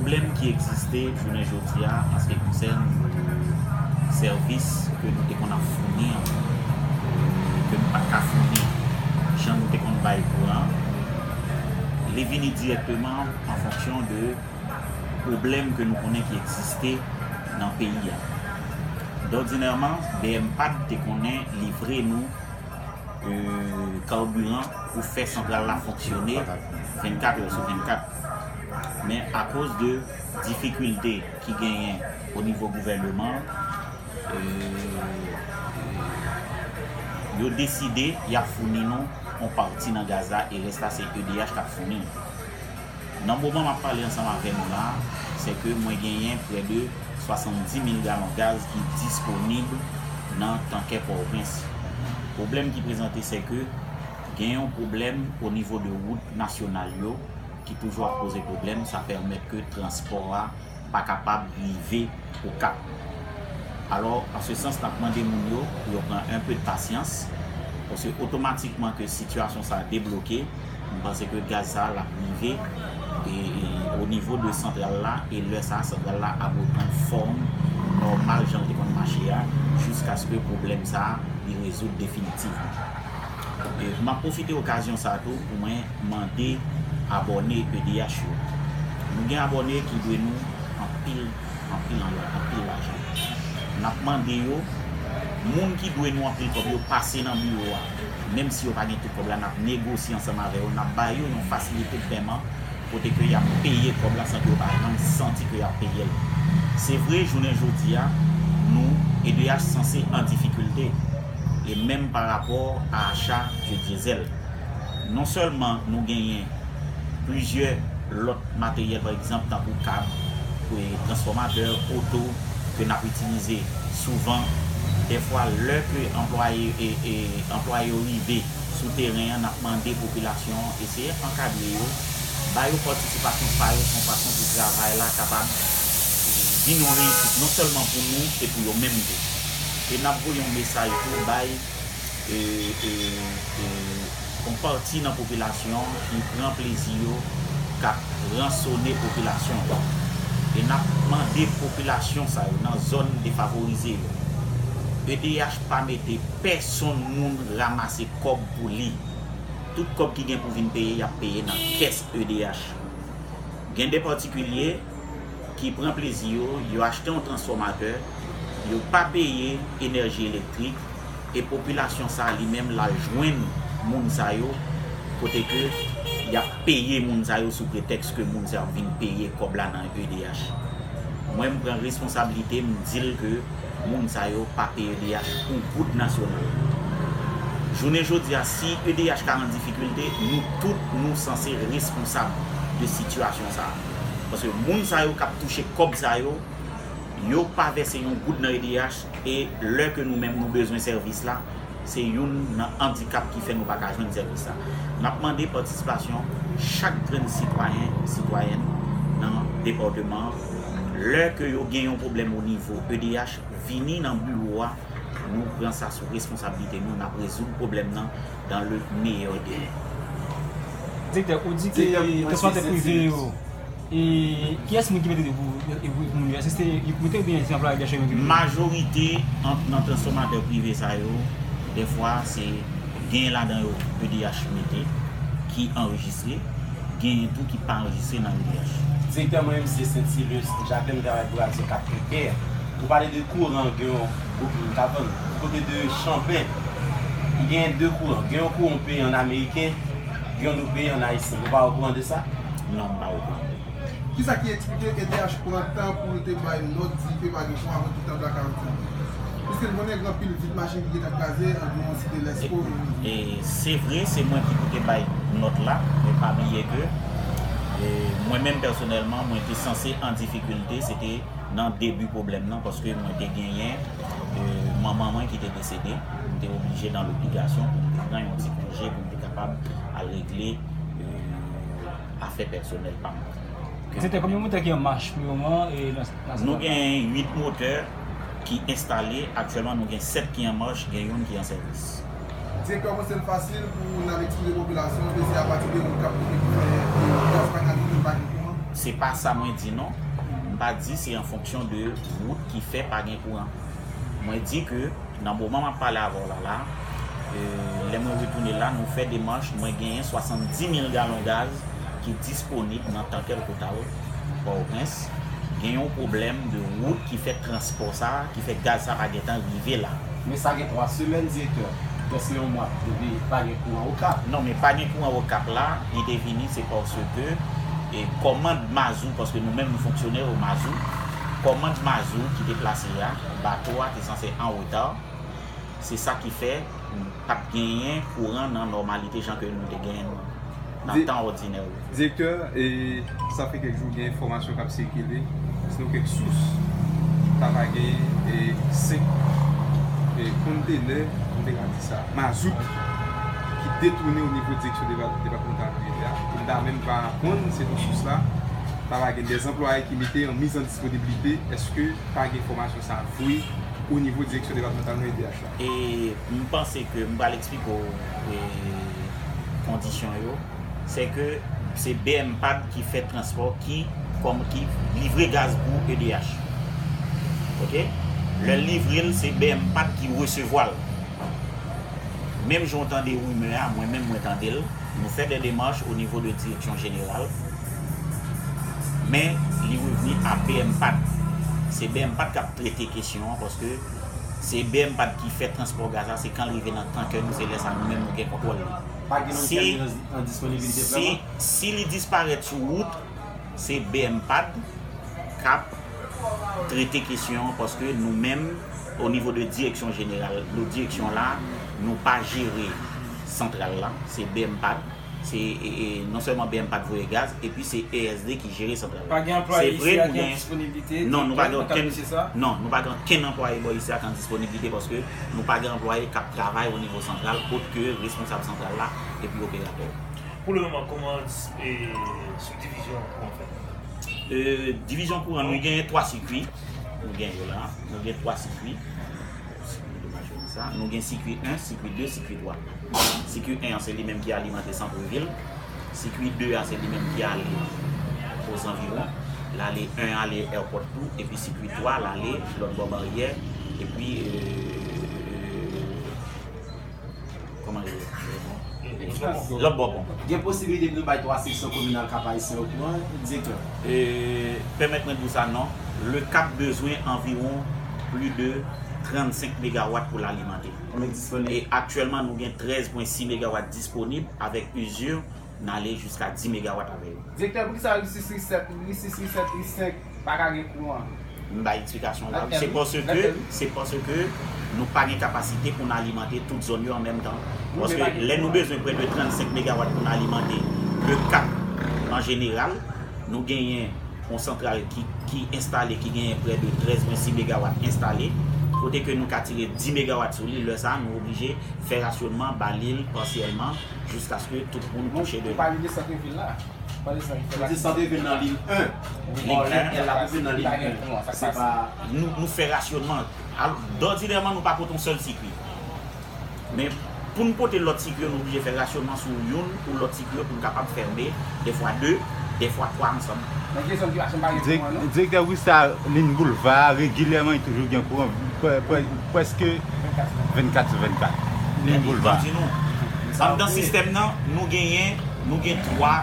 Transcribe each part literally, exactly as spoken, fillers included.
Pwoblèm ki egziste jounen jodi a an se ki konsèn sèvis ke nou te konn ap founi an, ke nou pa t ka founi jan nou te konn bay kouran, li vini dirèkteman an fonksyon de pwoblèm ke nou konnen ki egziste nan peyi a. Dòdinèman, B M pad te konnen livre nou e, kabiran pou fè santral la fonksyone vennkat è sou vennkat. Men akoz de difikilte ki genyen o nivo gouvèneman, e, yo deside y ap founi nou yon pati nan gaz la e rès la se E D H k ap founi nou. Nan moman m ap pale ansanm avè nou la, se ke mwen genyen prè de swasanndis mil galon gaz ki disponib nan tankè Pòtoprens. Pwoblèm ki prezante se ke gen yon pwoblèm o nivo de wout nasyonal yo ki toujou ap poze pwoblèm, sa pèmèt ke transpò a pa kapab rive Okap. Alò, an se sans, n ap mande moun yo pou yo pran un peu de pasyans, paske otomatikman ke sitiyasyon sa a debloke, m panse ke gaz sa a l ap rive e, e, o nivo de santral la, e lè sa a, santral la ap reprann fòm nòmal jan l te konn mache a, jiskaske pwoblèm sa a li rezoud definitivman. E, m ap pwofite okazyon sa a tou pou mwen mande abòne E D H yo. Nou gen abòne ki dwe nou anpil, anpil anlè, anpil lajan. N ap mande yo, moun ki dwe nou anpil kòb yo pase nan biwo a. Menm si yo pa gen tout kòb la, n ap negosye ansanm avè yo, n ap ba yo yon fasilite de pèman kote ke y ap peye kòb la san ke yo pa janm santi ke y ap peye l. Se vre, jounen jodi a, nou, E D H sanse an difikilte, e menm pa rapò a acha de dyezèl. Non sèlman nou genyen plizyè lòt materyèl, pa egzanp, tankou kab, e, transfòmatè, oto, ke n ap itilize souvan. Dèfwa, lè ke anplwaye, e, e, anplwaye yo rive sou teren an, n ap mande popilasyon an eseye ankadre yo, ba yo patisipasyon pa yo, yon fason pou travay la kapab vin yon reyisit non sèlman pou nou, e pou yo menm tou. E n ap voye yon mesaj tou bay e, e, e, yon pati nan popilasyon ki pran plezi yo k ap ransone popilasyon an. E n ap mande popilasyon sa yo nan zòn defavorize yo, E D H pa mete pèsonn moun ranmase kòb pou li. Tout kòb ki gen pou vin peye, y ap peye nan kès E D H. Gen de patikilye ki pran plezi yo, yo achte yon transfòmatè, yo pa peye enèji elektrik, e popilasyon sa a li menm l al jwenn moun sa yo, kote ke y ap peye moun sa yo sou pretèks ke moun sa yo ap vin peye kòb la nan E D H. Mwen, m pran responsablite, m di l ke moun sa yo pa peye E D H yon goud nasyonal. Jounen jodi a, si E D H ka nan difikilte, nou tout, nou sanse responsab de sitiyasyon sa a. Paske moun sa yo k ap touche kòb sa yo, yo pa vèse yon goud nan E D H, e lè ke nou menm nou bezwen sèvis la, se youn nan andikap ki fè nou pa ka jwenn sèvis la. N ap mande patisipasyon chak grenn sitwayen, sitwayèn nan depatman an. Lè ke yo gen yon pwoblèm o nivo E D H, vini nan biwo a, nou pran sa sou responsablite nou, n ap rezoud pwoblèm nan dans le meilleur délai. Direktè, ou di ke Direktè, pou transfòmatè mwen, se prive yo, e kiyès moun ki mete yo pou, e pou moun yo? Èske se yo ki mete oubyen se anplwaye D H yo ki mete? Majorite an, nan transfòmatè prive sa yo, dèfwa, se genyen ladan yo E D H mete, ki anrejistre, genyen tou ki pa anrejistre nan E D H. Direktè, mwen menm se Sent Silvès, Jaklen, m travay pou Radyo Katreven. Ou pale de kouran, gen yon gwoup moun ka vann. Du kote de Chanplen, genyen de kouran. Gen yon kouran ou peye an ameriken, gen yon ou peye an ayisyen. Ou pa okouran de sa? Non, m pa okouran. Kisa ki eksplike E D H pran tan pou l te bay nòt di ke pa gen kouran avan tout tan blakawout sa? Piske n konnen gen anpil vit machin ki gentan kraze anviwon Site Lès. E, e, se vre, se mwen ki pou te bay nòt la, men pa bliye ke, e, mwen menm pèsonèlman, mwen te sanse an difikilte, se te nan debi pwoblèm nan, paske mwen te genyen, e, manman mwen ki te desede, m te oblije nan lobligasyon pou m te pran yon ti konje pou m te kapab al regle, e, afè pèsonèl pa m. Direktè, konbyen motè ki an mach pou le moman, e, nan, nan Nou gen uit motè ki enstale, aktyèlman nou gen sèt ki an mach, gen youn ki an sèvis. Direktè, ou panse l fasil pou n al eksplike popilasyon an ke se apati de wout k ap koute pou fè, e, gaz pa ka vini, pa gen kouran? Se pa sa mwen di non. M pa di se an fonksyon de wout ki fè pa gen kouran. Mwen di ke nan moman m ap pale avè w la la, e, lè mwen retounen la, nou fè demach, mwen genyen swasanndis mil galon gaz ki disponib nan tankè Total Pòtoprens. Gen yon pwoblèm de wout ki fè transpò sa, ki fè gaz sa pa gentan rive la. Men sa gen twa semèn, direktè, prèske yon mwa, depi pa gen kouran Okap. Non, men pa gen kouran Okap la, li te vini, se paske, e, kòmand mazou, paske nou menm nou fonksyonè o mazou, kòmand mazou ki te plase a, bato a te sanse an reta, se sa ki fè pa t genyen kouran nan nòmalite jan ke nou te genyen nan Di- tan òdinè yo. Direktè, e, sa fè kèk jou gen enfòmasyon k ap sikile, sinon kèk sous, ta va gen, e, senk, e, kontenè, nou te ka di sa, mazout, ki detounen o nivo direksyon depatmantal mwen ye a. E m ta menm va aprann se nan sous la, ta va gen de anplwaye ki mete an miz an disponibilite. Èske pa gen enfòmasyon sa vre o nivo direksyon depatmantal mwen ye a? E m panse ke m pral eksplike w, e, kondisyon yo. Se ke se B M pad ki fè transpò, ki, kòm, ki livre gaz pou E D H. Oke? Lè l livre l, se B M pad ki resevwa l. Menm jan w tande rimè a, mwen menm mwen tande l. Nou fè de demach o nivo de direksyon jeneral. Men, li revni a B M pad. Se B M pad k ap trete kesyon an, paske se B M pad ki fè transpò gaz la, se kan l rive nan tankè nou, se lè sa nou menm nou gen kontwòl li. Pa gen lòt Si, tèmino an disponibilite si, vrèman? Si li disparèt sou wout, se B M pad k ap trete kesyon an, paske nou menm, o nivo de direksyon jeneral, nou direksyon la, nou pa jere santral la, se B M pad. Se, e, e, non sèlman B M pad voye gaz, epi se E S D ki jere santral la. Pa gen anplwaye isi a ki an disponiblite, non, nou pa gen okenn, non, nou pa gen okenn anplwaye bò isi a ki an disponiblite, paske nou pa gen anplwaye k ap travay o nivo santral, ot ke responsab santral la epi operatè. Pou le moman, kòman, e, sibdivizyon kouran fèt? E, divizyon kouran, nou gen twa sikui. Nou gen yo la. Nou gen twa sikui. Sikui de majori sa. Nou gen sikui en, sikui de, sikui twa. Sikui en an, se li menm ki alimante sant vil. Sikui de a, se li menm ki ale ozanviwon. L ale en, ale èpòt tou. Epi sikui twa, l ale lòt bò baryè. Epi, e, kòman l rele? Lòt bò pon. Gen posibilite pou nou bay twa seksyon kominal Kap Ayisyen yo kouran, direktè? E, pèmèt mwen di w sa, non. Le Cap bezwen anviwon plis de trannsenk megawat pou l alimante. Konbyen disponib? E aktyèlman, nou gen trèz pwen sis megawat disponib avèk Usur, n ale jiska dis megawat avè yo. Direktè, poukisa RISIS, RISET, RISIS, RISET, RISENK pa ka gen kouran? M bay eksplikasyon w la. Se paske, se paske nou pa gen kapasite pou n alimante tout zòn yo an menm tan. Paske lè nou bezwen prè de trannsenk megawat pou n alimante le Cap an jeneral, nou genyen yon santral ki, ki enstale, ki genyen prè de trèz pwen sis megawat enstale, kote ke nou ka tire dis megawat sou li, lè sa a, nou oblije fè rasyonman, ba li l pasyèlman, jiskaske tout moun touche de li. Pale de sant vil la. Pale de sant vil la. Pale de sant vil nan liy en. Liy en. L ap nan liy en. Se pa. Nou, nou fè rasyonman. Al-, dòdinèman, nou pa pote yon sèl sikui. Men, pou n pote lòt sikui yo, nou oblije fè rasyonman sou youn ou lòt sikui yo pou n kapab fèmen, defwa de, defwa twa ansanm. Men gen zòn ki pa janm pa gen kouran, non? Dirèk-, direktè Wista, liy boulva a, regilyèman, li toujou gen kouran, prè-, prè-, prèske vennkat sou vennkat. Liy boulva. Ebyen, m di nou, anndan sistèm nan, nou genyen, nou gen twa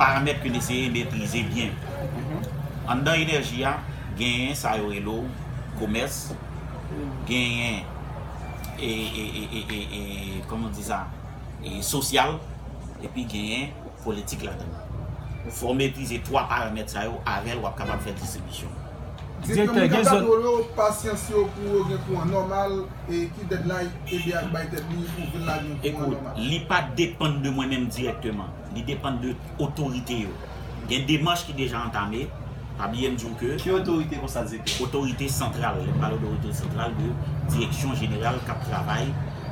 paramèt ke n eseye metrize byen. Anndan enèji a, genyen sa yo rele w komès, genyen, e, e, kòman di sa, e, sosyal, epi genyen politik ladan l. Fò w metrize twa paramèt sa yo, avè l w ap kapab fè distribisyon. Direktè, gen zòn. Direktè, moun k ap gade w yo, pasyans yo pou yo gen kouran nòmal, e ki deadline E D H bay tèt li pou vin la gen kouran nòmal? Ekout, li pa depann de mwen menm dirèkteman. Li depann de otorite yo. Gen demach ki deja antame. Pa bliye m di w ke. Ki otorite konsa, direktè? Otorite santral. Lè m pale otorite santral, de direksyon jeneral k ap travay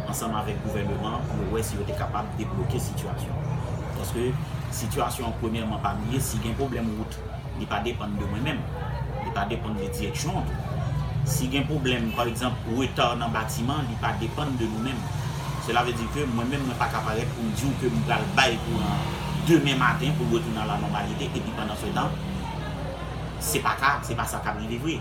ansanm avèk gouvèneman pou yo wè si yo te kapab debloke sitiyasyon. Paske sitiyasyon an, premyèman, pa bliye, si gen pwoblèm wout, li pa depann de mwen menm. Li pa depann de direksyon an tou. Si gen pwoblèm, pa egzanp, reta nan batiman, li pa depann de nou menm. Sela vle di ke mwen menm, mwen pa ka parèt pou m di w ke m pral bay kouran demen maten pou l retounen a la nòmalite, epi pandan se tan, se pa ka, se pa sa k ap rive vre.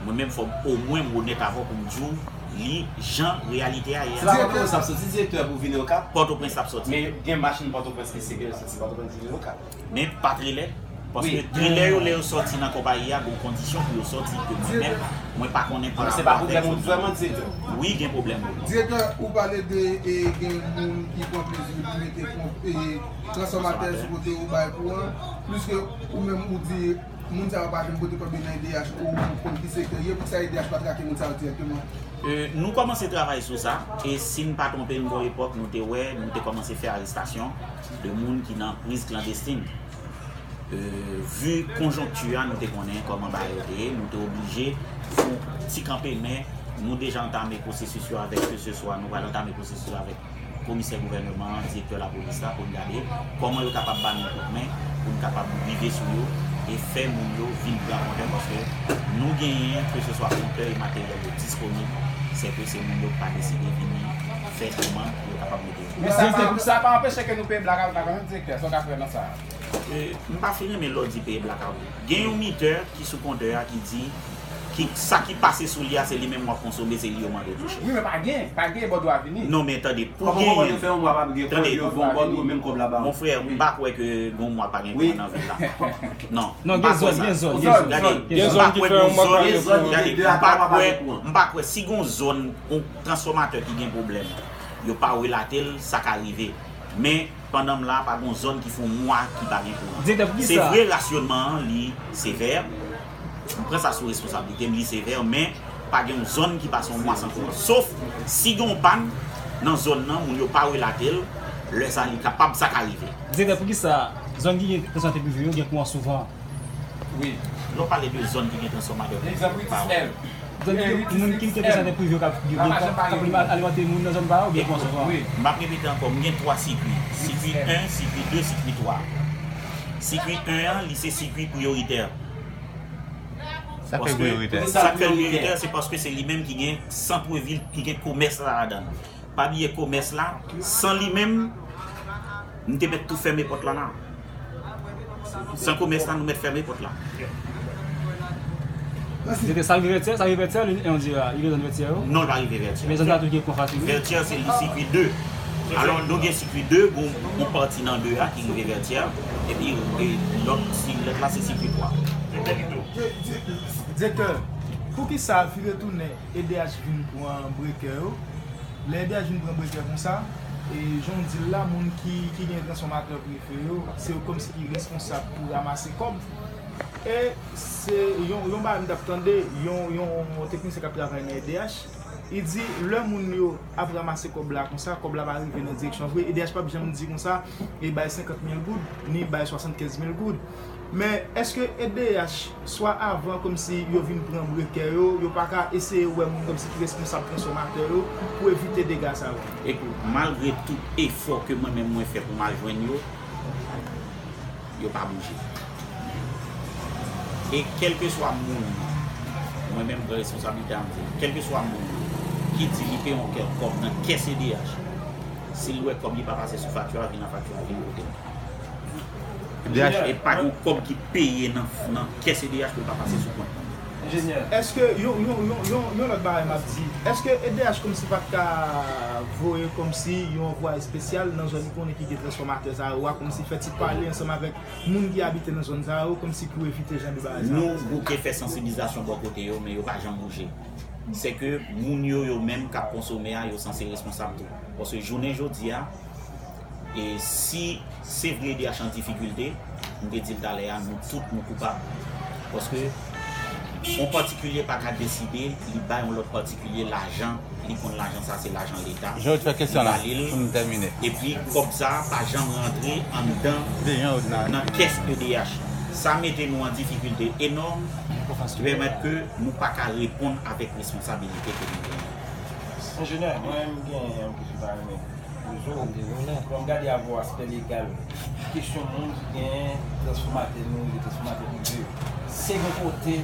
Mwen menm, fò m omwen m onèt avè w pou m di w li jan reyalite a ye a. Se pa Pòtoprens l ap soti, direktè, pou vini Okap? Pòtoprens l ap soti. Men gen machin Pòtoprens ki seke yo soti Pòtoprens vini Okap. Men pa trelè. Paske trelè yo, lè yo sòti nan konpayi a, gon kondisyon pou yo sòti ke mwen menm, mwen pa konnen pa rapò avèk moun. Wi, gen pwoblèm. Direktè, ou pale de, e, gen moun ki pran plezi pou mete kon-, e, transfòmatè sou kote ou bay kouran, pliske ou menm ou di moun sa yo pa janm pote kòb yo nan E D H, ou konn ki sektè yo ye, poukisa E D H pa trake moun sa yo dirèkteman? E, nou kòmanse travay sou sa, e si n pa twonpe n, gon epòk, nou te wè, nou te kòmanse fè arestasyon de moun ki nan priz klandestin. E, vi konjonkti a, nou te konnen kòman bagay yo te ye, nou te oblije fè yon ti kanpe, men nou deja antame pwosesis yo avèk, keseswa nou pral antame pwosesis yo avèk komisè gouvènman an, direktè lapolis la, pou n gade kòman yo kapab ba nou kout men, pou n kapab rive sou yo e fè moun yo vin pran kontè, paske nou genyen, keseswa kontè e materyèl yo disponib, sèke se moun yo k pa deside vini fè demann pou yo kapab mete yo. Men sa pa, sa pa anpeche ke nou peye blakawout la kanmenm, direktè, sa w ka fè nan sa a? E, m pa fin renmen lè w di peye blakawout. Gen yon mitè ki sou kontè a ki di, ki, sa ki pase sou li a, se li menm w ap konsome, se li yo mande w touche. Wi, men pa gen, pa gen bòdwo a vini. Non, men tande, pou genyen. Kòman yo fè yon mwa pa gen kòb, yo voye yon bòdwo, menm kòb la ba yo? Mon frè, m pa kwè ke gon mwa pa gen kouran nan vil la. Non, m pa kwè sa. Gade, m pa kwè gon zòn, gade, m pa kwè, m pa kwè si gon zòn, yon transfòmatè ki gen pwoblèm, yo pa relate l, sa ka rive. Men, pandan m la, pa gon zòn ki fè yon mwa ki pa gen kouran. Direktè, poukisa? Se vre, rasyonman an, li sevè. M pran sa sou responsablite m, li sevè, men pa gen yon zòn ki pase yon mwa san kouran. Sof si gen yon pàn nan zòn nan, moun yo pa relate l, lè sa li kapab, sa ka rive. Direktè, poukisa zòn ki gen transfòmatè prive yo gen kouran souvan? Wi. Lè w pale de zòn ki gen transfòmatè prive, pa wè. Zòn ki gen, moun ki gen transfòmatè prive yo k ap, k ap alimante moun nan zòn pa yo, oubyen kòman sa? M ap repete ankò, m gen twa sikui. Sikui en, sikui de, sikui twa. Sikui en an, li se sikui priyoritè. Sa k fè l priyoritè? Sa k fè l priyoritè, se paske se li menm ki gen sant vil, ki gen komès la ladan l. Pa bliye komès la, san li menm, m te mèt tou fèmen pòt la la. San komès la, nou mèt fèmen pòt la. Direktè, sa rive Vètyè, sa rive Vètyè, li, on dirait, li rive zòn Vètyè yo? Non, li pa rive Vètyè. Men zòn sa tou gen kouran sou li? Vètyè, se li sikui de. Alò, nou gen sikui de, gon, gon pati nan de a ki rive Vètyè, epi, e, lòt, si, lòt la, se sikui twa. Direktè, poukisa vire tounen E D H vin pran brekè yo? Lè E D H vin pran brekè konsa, e jan w di l la, moun ki, ki gen transfòmatè prive yo, se yo kòmsi ki responsab pou ranmase kòb. E se yon, yon bagay m t ap tande, yon, yon teknisyen k ap travay nan E D H, li di lè moun yo ap ranmase kòb la konsa, kòb la pa rive nan direksyon vre, E D H p ap janm di konsa, e bay senkant mil goud, ni bay swasannkenz mil goud. Men, èske E D H, swa avan, kòmsi yo vin pran brekè yo, yo pa ka eseye wè moun kòmsi ki responsab transfòmatè yo pou evite dega sa yo? Ekout, malgre tout efò ke mwen menm mwen fè pou m al jwenn yo, yo pa bouje. E kèlkeswa moun, mwen menm m pran responsablite a, m di, kèlkeswa moun ki di li peye yon kèk kòb nan kès E D H, si l wè kòb li pa pase sou fakti a, vin ak fakti a, vin kote m. E pa gen kòb ki peye nan, nan kès E D H pou l pa pase sou kont mwen. Enjenyè. Èske yon, yon, yon, yon, yon lòt bagay m ap di, èske E D H kòmsi pa t ka voye kòmsi yon anvwaye espesyal nan zòn li konnen ki gen transfòmatè sa yo a, kòmsi fè ti pale ansanm avèk moun ki abite nan zòn sa yo, kòmsi pou evite jan de bagay sa yo? Nou bouke fè sansibilizasyon bò kote yo, men yo pa janm bouje. Se ke moun yo, yo menm k ap konsome a, yo sanse responsab tou. Paske jounen jodi a, e si se vre E D H an difikilte, m te di l talè a, nou tout nou koupab. Paske yon patikilye pa ka deside li bay yon lòt patikilye lajan, li konn lajan sa se lajan Leta, li rale l, epi kòb sa a pa janm rantre anndan nan kès E D H. Sa mete nou an difikilte enòm, ki pèmèt ke nou pa ka reponn avèk responsabilite ke nou genyen. Enjenyè, mwen menm m gen yon kesyon pa renmen poze w. Lè m gade avè w aspè legal, kesyon moun ki gen transfòmatè nou rele transfòmatè prive yo. Se gen kote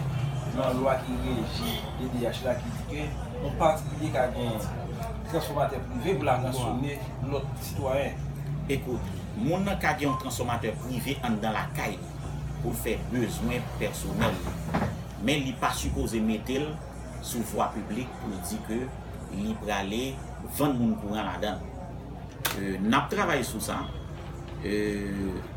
nan lwa ki reji E D H la ki di ke yon patikilye ka gen transfòmatè prive pou l al ransyone lòt sitwayen. Ekout, Moun nan ka gen yon transfòmatè prive anndan lakay li pou l fè bezwen pèsonèl li, men li pa sipoze mete l sou vwa piblik pou l di ke li prale vann moun kouran ladan l. E, n ap travay sou sa. E,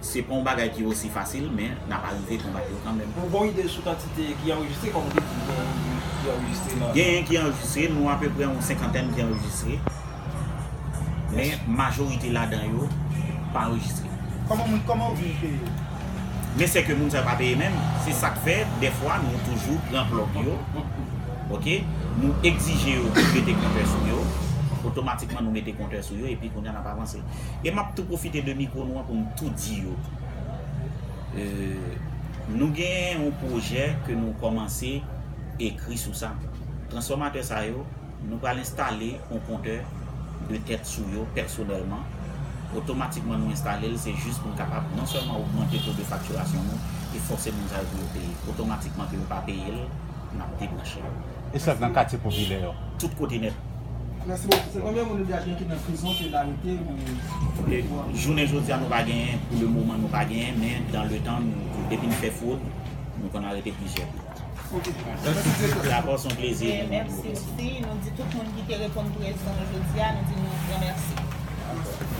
se pa yon bagay ki osi fasil, men n ap arive konbat yo kanmenm. Ou gon ide sou kantite ki anrejistre, kòm ou te di, gen ki anrejistre nan... Genyen ki anrejistre, nou apeprè yon senkantèn ki anrejistre. Men majorite ladan yo pa anrejistre. Kòman moun, kòman ou vin peye yo? Men se ke moun sa yo pa peye menm. Se sa k fè, dèfwa, nou toujou pran plòk yo. Oke? Nou egzije yo pou mete kontè sou yo. Otomatikman, nou mete kontè sou yo, epi kounye a n ap avanse. E m ap tou pwofite de mikwo nou an pou m tou di yo. E, nou gen yon pwojè ke nou kòmanse ekri sou sa. Transfòmatè sa yo, nou pral enstale yon kontè de tèt sou yo pèsonèlman. Otomatikman, nou enstale l, se jis pou n kapab non sèlman ogmante to de faktirasyon nou e fòse moun sa yo pou yo peye. Otomatikman ke yo pa peye l, n ap debranche yo. E sa k nan katye popilè yo? Tout kote nèt. Mèsi bokou. Se konbyen moun ou deja gen ki nan prizon, ke l arete, ou... E, jounen jodi a, nou pa genyen, pou le moman, nou pa genyen, men dans le temps, nou, depi n fè fwod, nou konn arete plizyè. Ok. Mèsi, direktè. Dakò, se yon plezi. E mèsi osi. Nou di tout moun ki te reponn prezan jodi a, nou di nou gran mèsi.